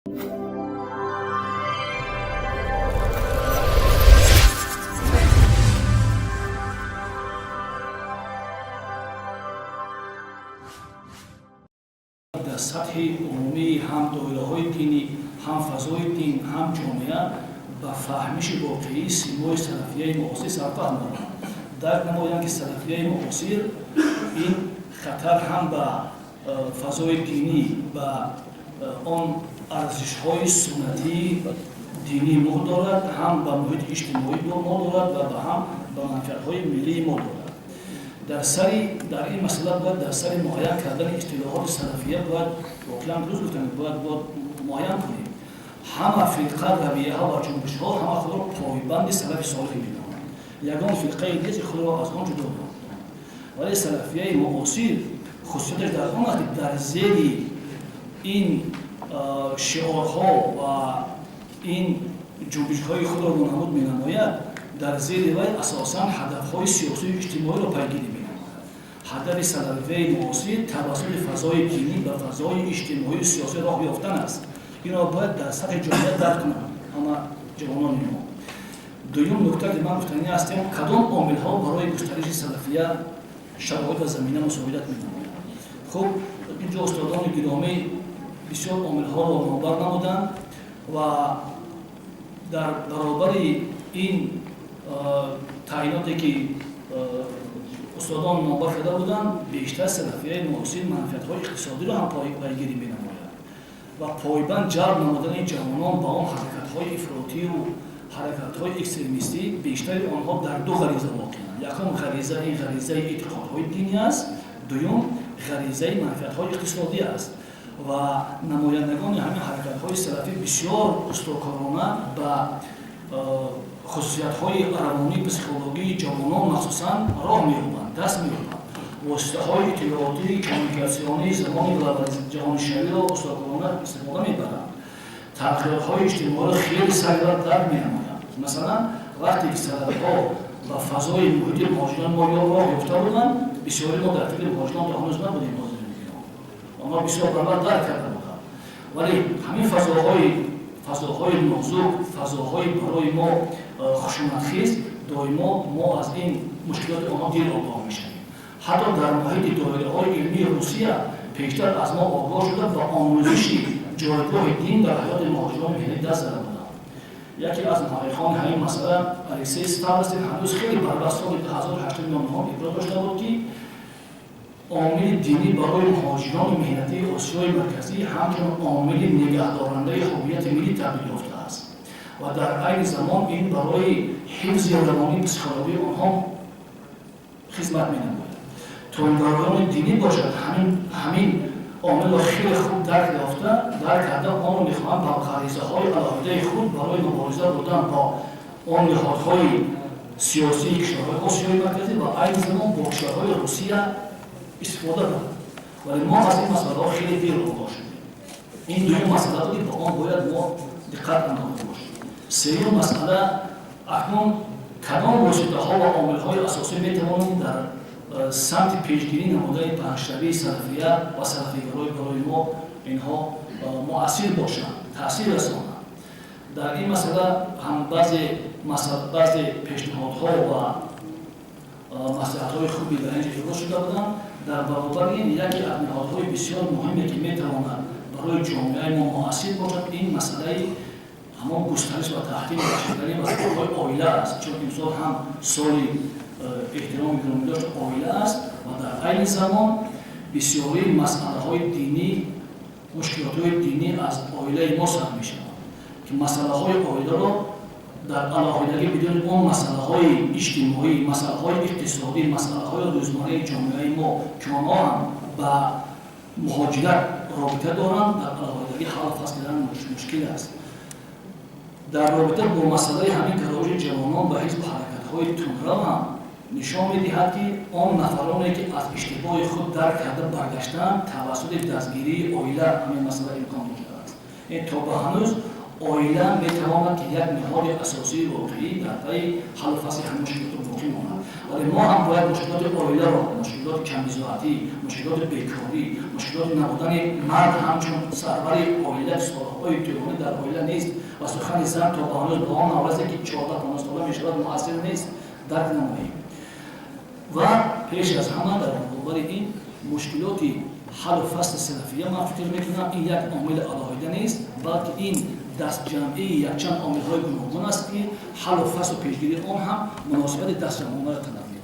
Дар сатҳи умумии ҳам доираҳои динӣ, ҳам фазои дин, ҳам ҷомеа ба фаҳмиши воқеии симои салафияи муосир сарфаҳм доранд. Дарк намоянд, ки салафияи муосир ин хатар ҳам ба фазои динӣ, ба он арзишҳои суннатии динии мо дорад, ҳам ба муҳити иҷтимоии мо дорад ва ҳам ба манфиатҳои миллии мо дорад. Дар ин масъала бояд дар сари муайян кардани истилоҳоти салафия бояд воқеан дуруст гуфтан, бояд муайян кунем. Ҳама фирқа, равияҳо ва ҷунбишҳо ҳама худро пойбанди салафи солиҳ медонанд. Ягон фирқае нест, ки худро аз он ҷудо донад. Вале салафияи муосир хусусияташ дар он аст, ки дар зери ин шиорҳо ва ин ҷунбишҳои худро мунамуд менамояд, дар зери вай асосан ҳадафҳои сиёсию иҷтимоиро пайгирӣ менамояд. Ҳадафи салафияи муосир тавассути фазои динӣ ба фазои иҷтимоию сиёсӣ роҳ ёфтан аст. Инро бояд дар сатҳи ҷомеа дарк кунанд ҳама ҷавонони мо. Дуюм нукта, ки ман гуфтанӣ ҳастем, кадом омилҳо барои густариши салафия шароит ва замина мусоидат менамоянд? Хуб, инҷо устодони гиромӣ бисёр омилҳоро номбар намуданд ва дар баробари ин таъиноте, ки устодон номбар карда буданд, бештар салафияи муосир манфиатҳои иқтисодиро ҳам пайгирӣ менамояд ва пойбанд ҷалб намудани ҷавонон ба он ҳаракатҳои ифротию ҳаракатҳои экстремистӣ. Бештари онҳо дар ду ғариза воқеанд. Якум ғариза ин ғаризаи эътиқодҳои динӣ аст, дуюм ғаризаи манфиатҳои иқтисодӣ аст. Ва намояндагони ҳамин ҳаракатҳои салафӣ бисёр устокорона ба хусусиятҳои равонии психологии ҷавонон махсусан роҳ меёбанд, даст меёбанд. Воситаҳои иттилоотии коммуникатсионии замони ҷаҳонишавиро устокорона истифода мебаранд. Тағйиротҳои иҷтимоиро хеле саривақт дарк менамоянд. Масалан, вақте ки салафиҳо ба фазои муҳити муҳоҷирон мо роҳ ёфта буданд, бисёри мо дар фикри муҳоҷирон то ҳанӯз набудем. Онҳо бисёр баробар дарк карда буданд, вале ҳамин фазоҳои нозук, фазоҳои барои мо хушунатхез, доимо мо аз ин мушкилоти онҳо дер огоҳ мешавем. Ҳатто дар муҳити доираҳои илмии Русия пештар аз мо огоҳ шуда ва омӯзиши ҷойгоҳи дин дар ҳаёти муҳоҷирони меҳнатӣ даст зада буданд. Яке аз муҳаққиқони ҳамин масъала, Алексей Ставростин, ҳанӯз хеле барвақт, соли 2089, иброз дошта буд, ки омили динӣ барои муҳоҷирони меҳнатии Осиёи Марказӣ ҳамчун омили нигаҳдорандаи ҳуввияти миллӣ табдил ёфтааст ва дар айни замон ин барои ҳифзи равонии психологии онҳо хизмат менамояд. Тундравони динӣ бошад, ҳамин омилро хеле хуб дарк ёфта, дарк карда, онро мехоҳанд ба ғаризаҳои алоҳидаи худ барои мубориза бурдан бо он ниҳодҳои сиёсии кишварҳои Осиёи Марказӣ ва айни замон бо кишварҳои Русия истифода баранд. Вале мо аз ин масъалаҳо хеле дер огоҳ шудем. Ин дуюм масъала буд, ки ба он бояд мо диққат андохта бошем. Сеюм масъала: акнун кадом воситаҳо ва омилҳои асосӣ метавонанд дар самти пешгирӣ намудани паҳншавии салафия ва салафигароӣ барои мо инҳо муассир бошанд, таъсир расонанд? Дар ин масъала ҳам баъзе пешниҳодҳо ва маслиҳатҳои хуби дар ин ҷо иброз шуда буданд. Дар баробари ин яке аз ниҳодҳои бисёр муҳиме, ки метавонад барои ҷомеаи мо муассир бошад, ин масъалаи ҳамон густариш ва таҳкими бахшидани вазифаҳои оила аст, чун имсол ҳам соли эҳтироми гиромидошти оила аст ва дар айни замон бисёрии масъалаҳои динӣ, мушкилотҳои динӣ аз оилаи мо сар мешаванд, ки масъалаҳои оиларо дар алоҳидагӣ бидуни он масъалаҳои иҷтимоӣ, масъалаҳои иқтисодӣ, масъалаҳои рӯзмарраи ҷомеаи мо, ки онҳо ҳам ба муҳоҷират робита доранд, дар алоҳидагӣ ҳаллу фасл кардан мушкил аст. Дар робита бо масъалаи ҳамин гароиши ҷавонон ба ҳизбу ҳаракатҳои тундрав ҳам нишон медиҳад, ки он нафароне, ки аз иштибоҳи худ дарк карда баргаштаанд, тавассути дастгирии оила ҳамин масъала имкон доштааст. Ин то ба ҳанӯз Оила метавонад, ки як ниҳоди асосии воқеӣ дар пайи ҳаллу фасли ҳамин мушкилотро боқӣ монад, вале мо ҳам бояд мушкилоти оиларо, мушкилоти камбизоатӣ, мушкилоти бекорӣ, мушкилоти набудани мард ҳамчун сарвари оила, солҳои тӯлонӣ дар оила нест ва сухани зан то ба ҳанӯз ба он наврасе, ки 14-15 сола мешавад, муассир нест, дарк намоем. Ва пеш аз ҳама, дар баробари ин мушкилоти ҳаллу фасли синофия, ман фикр мекунам, ин як омили алоҳида нест, балки ин дастҷамъии якчанд омилҳои гуногун аст, ки ҳаллу фаслу пешгирии он ҳам муносибати дастҷамъонаро талаб мекунад.